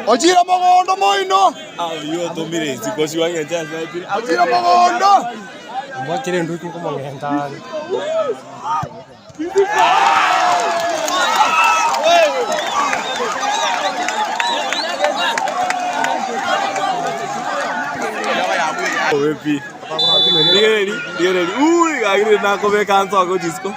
Ochire mogondo moino. Ochire mogondo. Rigereria, rigereria, ui gaki nakobeka nsoke gochia isiko.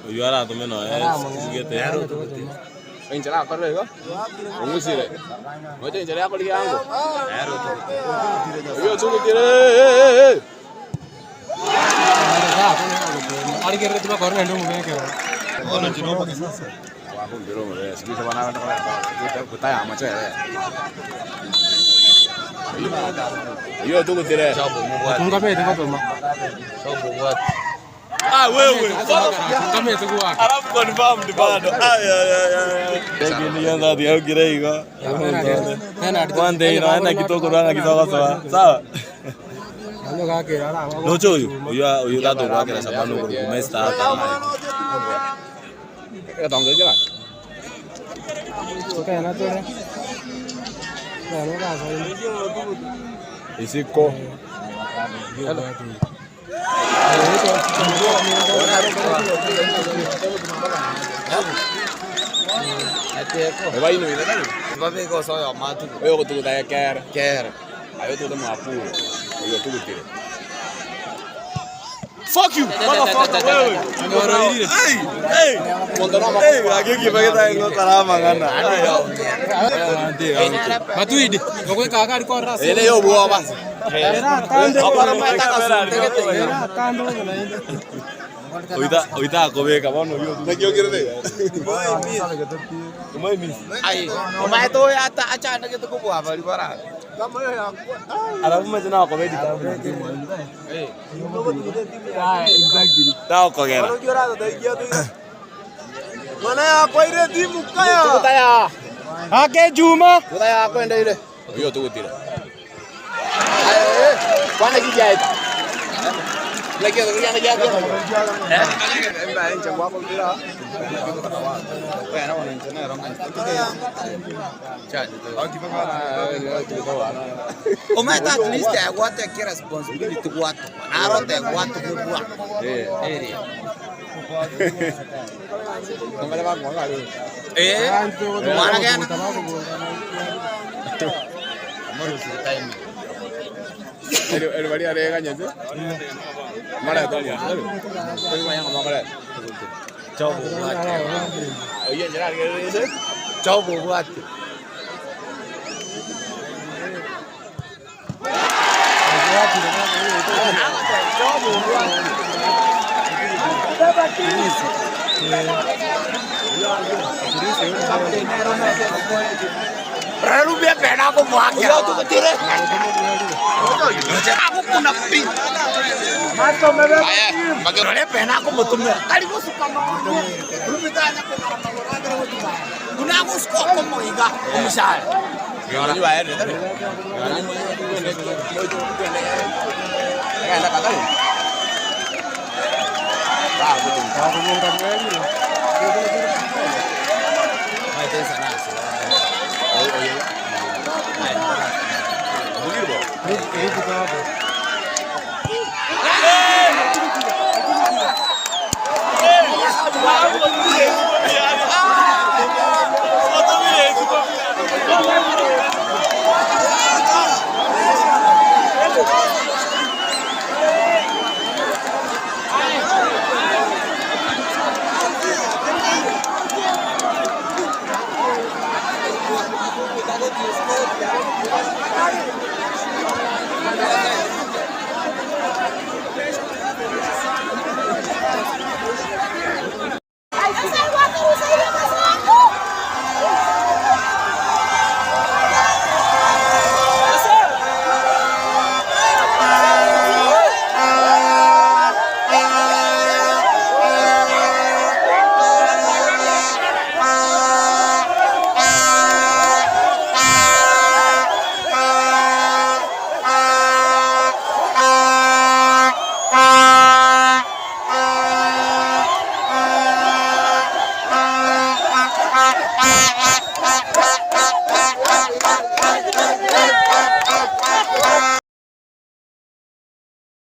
Oyio aratome nonya gete. Enchera akorire igo, ong'usire. Ngocha enchera yakorigia ango. Oyio otugutire eh, eh, eh. Oyio otugutire. Ah, wewe. Alafu confirmed bado. Ay, ay, ay, ay. Lakini yanza ati aukire igo. One day no ana kitoko ranga kitoko sawa. Sawa. Nocho uyu, uyu uyu tatu gwakira sabano kurumesta hata. Isiko. Oyo ogotuguta ekere. Aye otuguta mwapuro. Oyo otugutire. Fuck you, motherfucker wewe. Hey, hey. Hey, agiki bageta ngokora amang'ana. Matuidi, ogoika agari kwa rasa. Ere yobwoba. Oita oita akobeka bono oyo. Naki okirete? Omaete oyo achandegete kobua baria barabe. Alafu maze na akobedi Taokogera. Mwana yakwa ire timu kaya. Ake Juma. Oyo togotira. Kwana kijaeta. Omanyete at least egwateke responsibility gwatoma narote gwatoma Eh, mwana gena. Chobo bwate. Rarubia pena ko mwake. Agukuna pi. Rore pena ko mutumia. Kari gusuka maguru. Rubitanya ko maguru agere gutuka. Kuna gusuka ko moiga omushara.